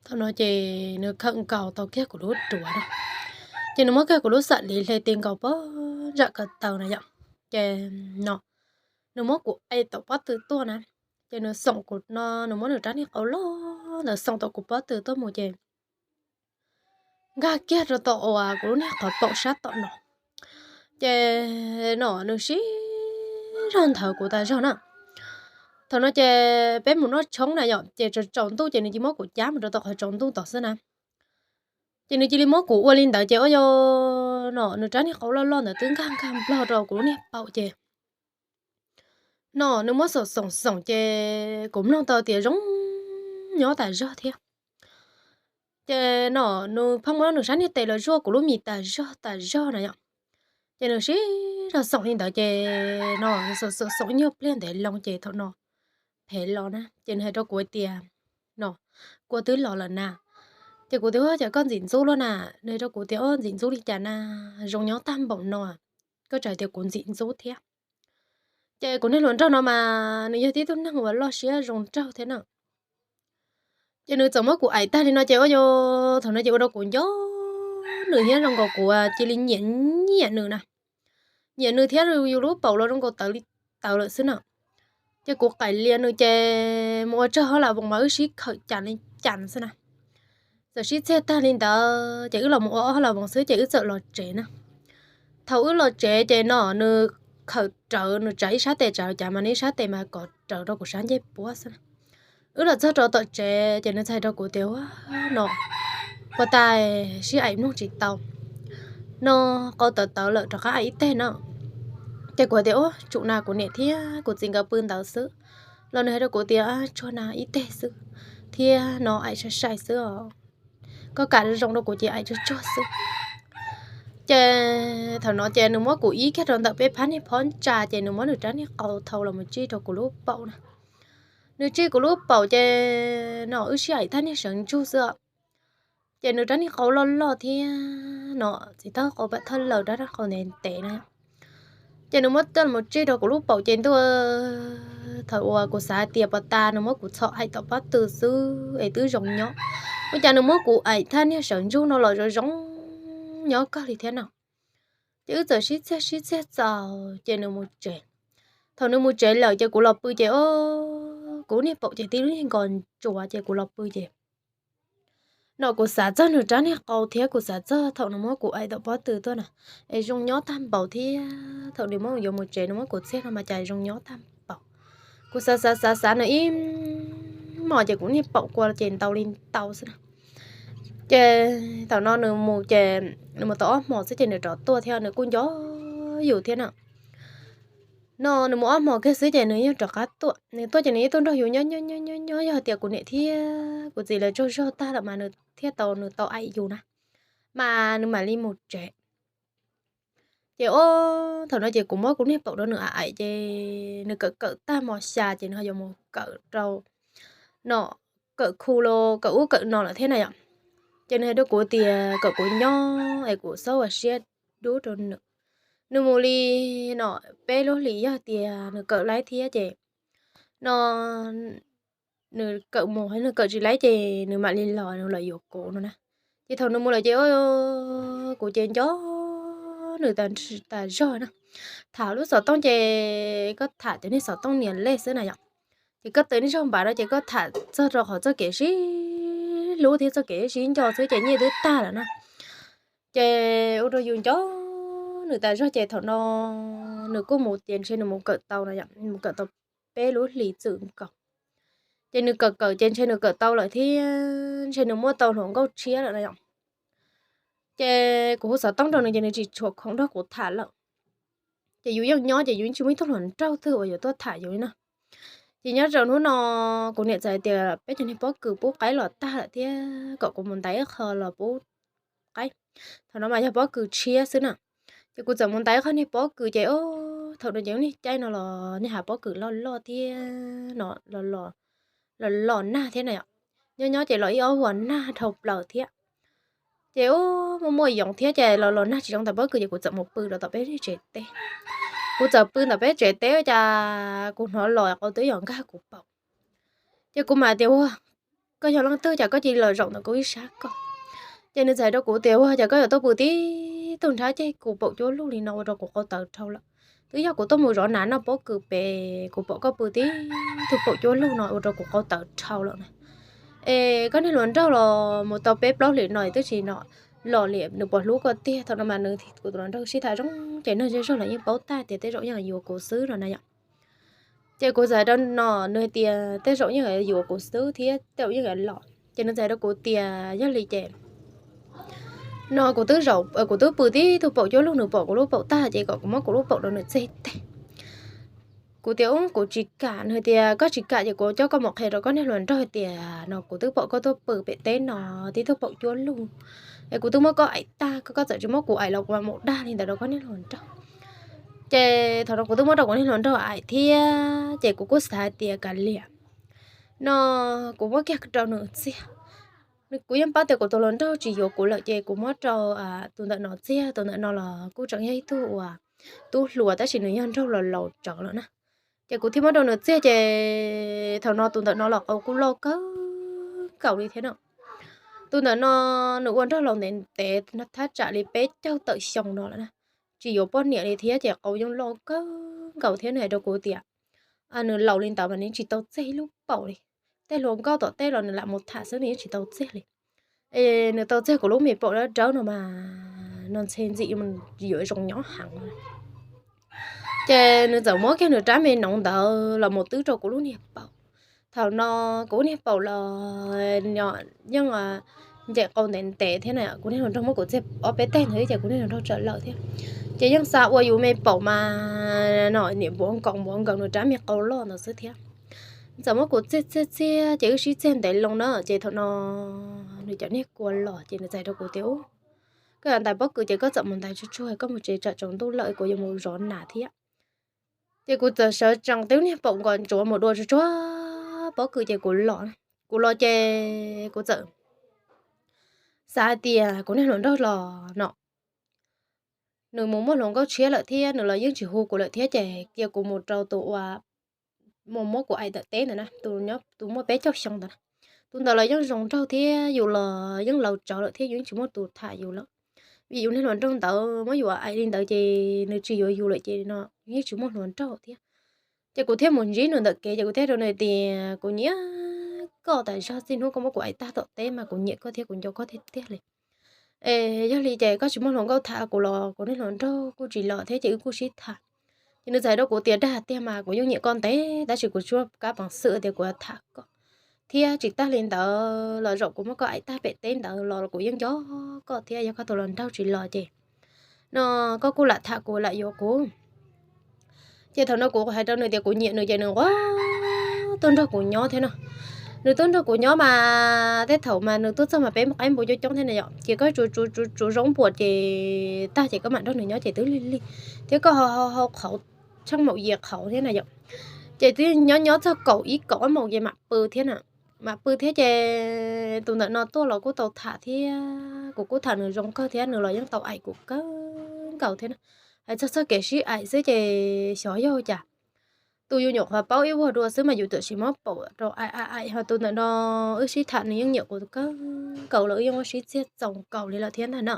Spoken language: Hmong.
Thaum no ces nws khawm nkaus tau kiag kuv lub duav na, ces nws muab kiag kuv lub xam liv hle ti nkaus pog zam kaw taw na yom. Ces no nws muab kuv e tom pob tw tuaj na, ces nws xoom kuv no, nws muab nws rab niag qau loj ntawd xoom tom kuv pob tw tuaj mus ces nkag kiag rau tom uas kuv lub niag qhov paum sab tom no. Ces no nws sib zog nthawv kuv tas zog na. Thaum no ces peb mus noj tshoob na yom, ces tsaus tsaus ntuj ces nws cia muab kuv cab mus rau tom qhov tsaus ntuj tom xwb na. Ces nws cia li muab kuv ua li ntawd ces ua yog no nws rab niag qau loj loj ntawd twb nkag nkag nplog rau kuv lub niag paum ces no nws muab xoom xoom xoom ces kuv mloog tau tias zoo nyob tas zog thiab. Ces no nws pheej muab nws sab niag tes los zuaj kuv lub mis tas zog tas zog na yom. Ces nws sib zog xoom li ntawd ces no xoom xoom xoom nyuag pliag ntev loo ces thaum no phem los na ces nws hais rau kuv tias no kua twb los lawm na. Ces kuv tias ua cas koj ntxim ntxub luaj na. Nws hais rau kuv tias o ntxim ntxub li cas na, zoo nyob tag npaum no koj tseem hais tias kuv ntxim ntxub thiab. Ces kuv niag hluas nraug no mas nws yog tib tug neeg uas loj siab zoo nraug thiab na. Ces nws txawm muab kuv aim tag li no ces ua yog thaum no ces ua rau kuv nco nws thiab zoo nkaus kuv cia li nyiam nyiam nws na. Nyiam nws thiab yus lub paum los zoo nkaus tawv li tawv lawm xwb na. Ces kuv qaim lias nws ces mus ua tsawg hauj lwm voos mas wb sib khawm cas li cas xwb na. Txawm sib txiag tag li ntawd ces wb los mus ua ob hauj lwm voos xwb ces wb txawm los tsev na. Thaum wb los tsev ces no nws khawm rawv nws tsav ib sab tes tsav cas mas nws ib sab tes mas kov rawv rau kuv sab ncej puab xwb na. Wb los txog rau tom tsev ces nws txawm hais rau kuv tias ua no puas tas sib aim mloog tsis tau, no qau tawv tawv lawm rov qab aim ib teg no. Ces kuv hais tias ua tsum na kuv niam thiab kuv txiv nkawd pw ntawd xwb. Los nws hais rau kuv tias tsuag na ib teg xwb thiab no aim sai sai xwb os. Koj kam zoo rau kuv ces aim tsuag tsuag xwb. Ces thaum no ces nws muab kuv ib kiag rau ntawm peb phab niag phab ntsa ces nws muab nws rab niag qau thau los mus tsij rau kuv lub paum na. Nws tsij kuv lub paum ces no wb sib aim thaj niag sawv ntsug xwb os. Ces nws rab niag qau loj loj thiab no txiv tawb qau pam thawj laws rab niag qau ntev ntev na. Ces nws muab tuaj mus tsij rau kuv lub paum ces ntuj, thaum uas kuv xav hais tias puas tas nws muab kuv txhom aim tom pob tw xwb es twb zoo nyob, ua cas nws muab kuv aim thaj niag sawv ntsug no los zoo zoo nyob kawg li thiab no. Ces wb txawm sib txiag sib txiag txaus ces nws mus tsev. Thaum nws mus tsev lawm ces kuv los pw ces o, kuv niag paum ces tib lub niag nkos ntsuav ces kuv los pw ces no kuv xav txog nws rab niag qau thiab kuv xav txog thaum nws muab kuv aim tom pob tw tuaj na, es zoo nyob tag npaum thiab thaum nws muab yuav mus tsev nws muab kuv txiag no mas cas zoo nyob tag npaum. Kuv xav xav xav xav nws ib hmos ces kuv niag paum kua ces ntau li ntau xwb na. Ces thaum no nws mus ces nws mus tau ob hmos xwb ces nws rov tuaj thiab nws kuj nco yus thiab na. No nws mus ob hmos kiag xwb ces nws yeej rov qab tuaj. Nws tuaj ces nws yeej tuaj nrog yus nyob nyob nyob nyob nyob, yog tias kuv niam thiab kuv txiv lawv tsaug zog tag lawm mas nws thiaj tau nws tau aim yus na, mas nws mam li mus tsev. Ces o, thaum no ces kuv muab kuv niag paum rau nws aim aim ces nws kawm kawm tag mos xya ces nws ho yuav mus kawm rau no, kawm khu los kawm ub kawm no lawm thiab na yom. Ces nws hais rau kuv tias kom kuv nyob es kuv txhob ua siab dub rau nws. Nws mus li no peb lub hlis yog tias nws kawm laib thiab ces no nws kawm mus, nws kawm tsis laib ces nws mam li los nws los yuav kuv no na. Ces thaum nws mus lawm ces kuv ces nco nws tas zog na. Tham lub xov tooj ces koj tham cov niag xov tooj niam lej xwb na yom. Ces koj tawm niag zog npav no ces koj tham txog rau qhov txoj kev sib hlub thiab txoj kev sib nco xwb ces nyiaj twb tag lawm na. Ces ua rau yus nco nws tas zog ces thaum no nws kuj mus ces ntshe nws mus kawm tau no yom, mus kawm tau peb lub hlis txwm nkaus. Ces nws kawm kawm ces ntshe nws kawm tau lawm thiab ntshe nws muaj tau hluas nkauj tshiab lawm no yom. Ces kuv hu xov tooj rau nws ces nws tsis tshua khoom nrog kuv tham lawm. Ces yus yeej nyob ces yus yeej tsis muaj ib tug hluas nraug twg uas yuav tuaj tham yus li na. Ces nyob rau hnub no kuv niam txawm hais tias peb cov niag pob kws pub qaib los tag lawm thiab kom kuv mus ntaiv ib qho los pub qaib. Thaum no mas yog pob kws tshiab xwb na. Ces kuv txawm mus ntaiv ib qho niag pob kws ces thaum no ces lub niag caij no los niag hav pob kws loj loj thiab no los los nag thiab na yom. Nyob nyob ces los ib ob vuag nag dhau plaws thiab. Ces muaj muaj yoov thiab ces los los nag tsis zoo ntawm pob kws ces kuv txawm mus pw rau tom peb tsev teb. Kuv txawm pw ntawm peb tsev teb ua cas kuv hnov los qau twb yog nkag kuv paum. Ces kuv mam tias ua koj yog leej twg cas koj cia li los zaum ntawm kuv ib sab koj? Ces nws txawm hais rau kuv tias, Ua cas koj yuav tuaj pw tib tug nrhab ceg kuv paum cuab lug li no ua rau kuv qau tawv dhau lawm. Twb yog kuv tuaj mus zov nas noj pob kws pem kuv pom koj pw tib tug paum cuab lug no ua rau kuv qau tawv dhau lawm na. Es koj niag hluas nraug los mus tau peb plaub hlis no twb tsis los li, nws puas hlub koj tiag? Thaum no mas nws kuv tus hluas nraug sib tham zoo ces neeg zej zog los yeej paub tag tias tej zaum yeej yuav kuv xwb no na yom. Ces kuv txawm hais rau no, nws hais tias tej zaum yeej yuav kuv xwb thiab tej zaum yeej yuav los. Ces nws txawm hais rau kuv tias, Yog li ces no kuv twb zaum, kuv twb pw tib tug paum cuab lug, nws pom kuv lub paum tag ces kom kuv muab kuv lub paum rau nws txeg teg. Kuv tias, Ub, kuv tsis kam. Nws tias, Koj tsis kam ces kuv coj koj mus qhia rau koj niag hluas nraug tias no kuv twb pom koj tuaj pw pem teb no tib tug paum cuab lug, es kuv twb muab koj aim tag, koj txawm tsis muab kuv aim los kuv mam mus dag li ntawd rau koj niag hluas nraug. Ces thaum no kuv twb muab rau kuv niag hluas nraug aim thiab ces kuv kuj xav hais tias kav liam, no kuv muab kiag rau nws txiag. Kuv yeej paub tias kuv tus hluas nraug tsis yuav kuv lawm ces kuv muab rau tus ntawm no txiag. Tus ntawm no los kuj tseem yog ib tug uas tub hluas tab sis nws yog nraug los laus tsawv lawm na. Ces kuv thiaj muab rau nws txiag ces thaum no tus ntawm no los qau kuj loj kawg nkaus li thiab no. Tus ntawm no nws ua nraug laus ntev ntev thaj tsam li peb caug tawm xyoo no lawm na, tsis yuav poj niam li thiab ces qau yeej loj kawg nkaus thiab. Nws hais rau kuv tias nws laus li ntawd mas nws tsis tau txeg ib lub paum li. Tej hluas nkauj tom tej los nws lam mus tham xwb nws yeej tsis tau txeg li. Es nws tau txeg kuv lub me paum dawb dawb no mas no ntxhe ntxim yuav zoo nyob heev. Ces nws txawm muab kiag nws rab me noov ntawd los mus twb rau kuv lub niag paum. Thaum no kuv lub niag paum los yeej nce qau ntev ntev thiab na, kuv niag hluas nraug muab kuv txeg ob peb teg ntawd ces kuv niag hluas nraug tsawm lawm thiab. Ces yeej xa ua yus me paum mas no niam npuav nkaus npuav nkaus nws rab me qau loj ntawd xwb thiab. Txawm muab kuv txeg txeg txeg ces wb sib txeg ntev loo na ces thaum no nws cov niag kua los ces nws txawm hais rau kuv tias, Ub, koj yuav ntais pob kws ces koj txawm mus ntais tsuag tsuag, koj mus tsev tsam tsaus ntuj lawm kuv yuav mus zov nas thiab. Ces kuv txawm sawv tsees twb niag paum nkas ntsuav mus dua tsuag tsuag pob kws ces kuv los. Kuv los ces kuv txawm xav hais tias kuv niag hluas nraug los no nws mus muaj hluas nkauj tshiab lawm thiab nws los yeej tsis hu kuv lawm thiab ces cia kuv mus rau tus uas mus muab kuv aim ntawm teb ntawd na, tus muaj peb caug xyoo ntawd na. Tus ntawd los yeej zoo nraug thiab yus los yeej laus tsawv lawm thiab yus yeej tsis muaj tus tham yus lawm. Vim yus niag hluas nraug ntawd muab yus aim li ntawd ces nws tsis yuav yus lawm ces no yeej tsis muaj hluas nraug thiab. Ces kuv thiaj mus ntsib nws ntawm kev ces kuv thiaj rau nws tias, Kuv nyiam koj tas zog, txij hnub koj muab kuv aim tag tom teb mas kuv nyiam koj thiab kuv nco koj tiag tiag li. Es yog li ces koj tsis muaj hluas nkauj tham kuv los kuv niag hluas nraug kuj tsis los thiab ces wb kuj sib tham. Ces nws txawm hais rau kuv tias, Dag tiag mas kuv yeej nyiam koj ntev tab sis kuv tsis muaj kab peev xwm tias kuv yuav tham koj. Thiab tsis tag li ntawd los zaum kuv muab koj aim tag pem teb ntawd los kuv yeej nco koj thiab yog koj tus hluas nraug tsis los ces no koj kuj lam tham kuv lam yuav kuv. Ces thaum no kuv hais rau nws tias kuv nyiam nws ces nws ua tuaj nrog kuv nyob thiab no. Nws tuaj nrog kuv nyob mas tej thaum mas nws tuaj txog mas peb qaib npua coob coob thiab na yom, ces koj tsuav tsuav tsuav zaub npuas ces tag ces koj mam nrog nws nyob ces twb lig lig thiab koj ho hau qhauv tsheej maum yia qhauv thiab na yom. Ces twb nyob nyob txog kaum ib kaum ob moos ces mam pw thiab na. Mam pw thiab ces tus ntawm no tuaj los kuj tau tham thiab kuv kuj tham nws zoo kawg thiab nws los yeej tau aim kuv kawg nkaus thiab na. Hais txog txoj kev sib aim xwb ces xyov yog cas tus yus nyuam qhuav paub ib vuag dua xwb mas yus txawm sim muab paum rau aim aim aim ho tus ntawm no wb sib tham nws yeej nyiam kuv kawg nkaus los wb yeej muab sib txiag txaus nkaus li lawm thiab ntag na.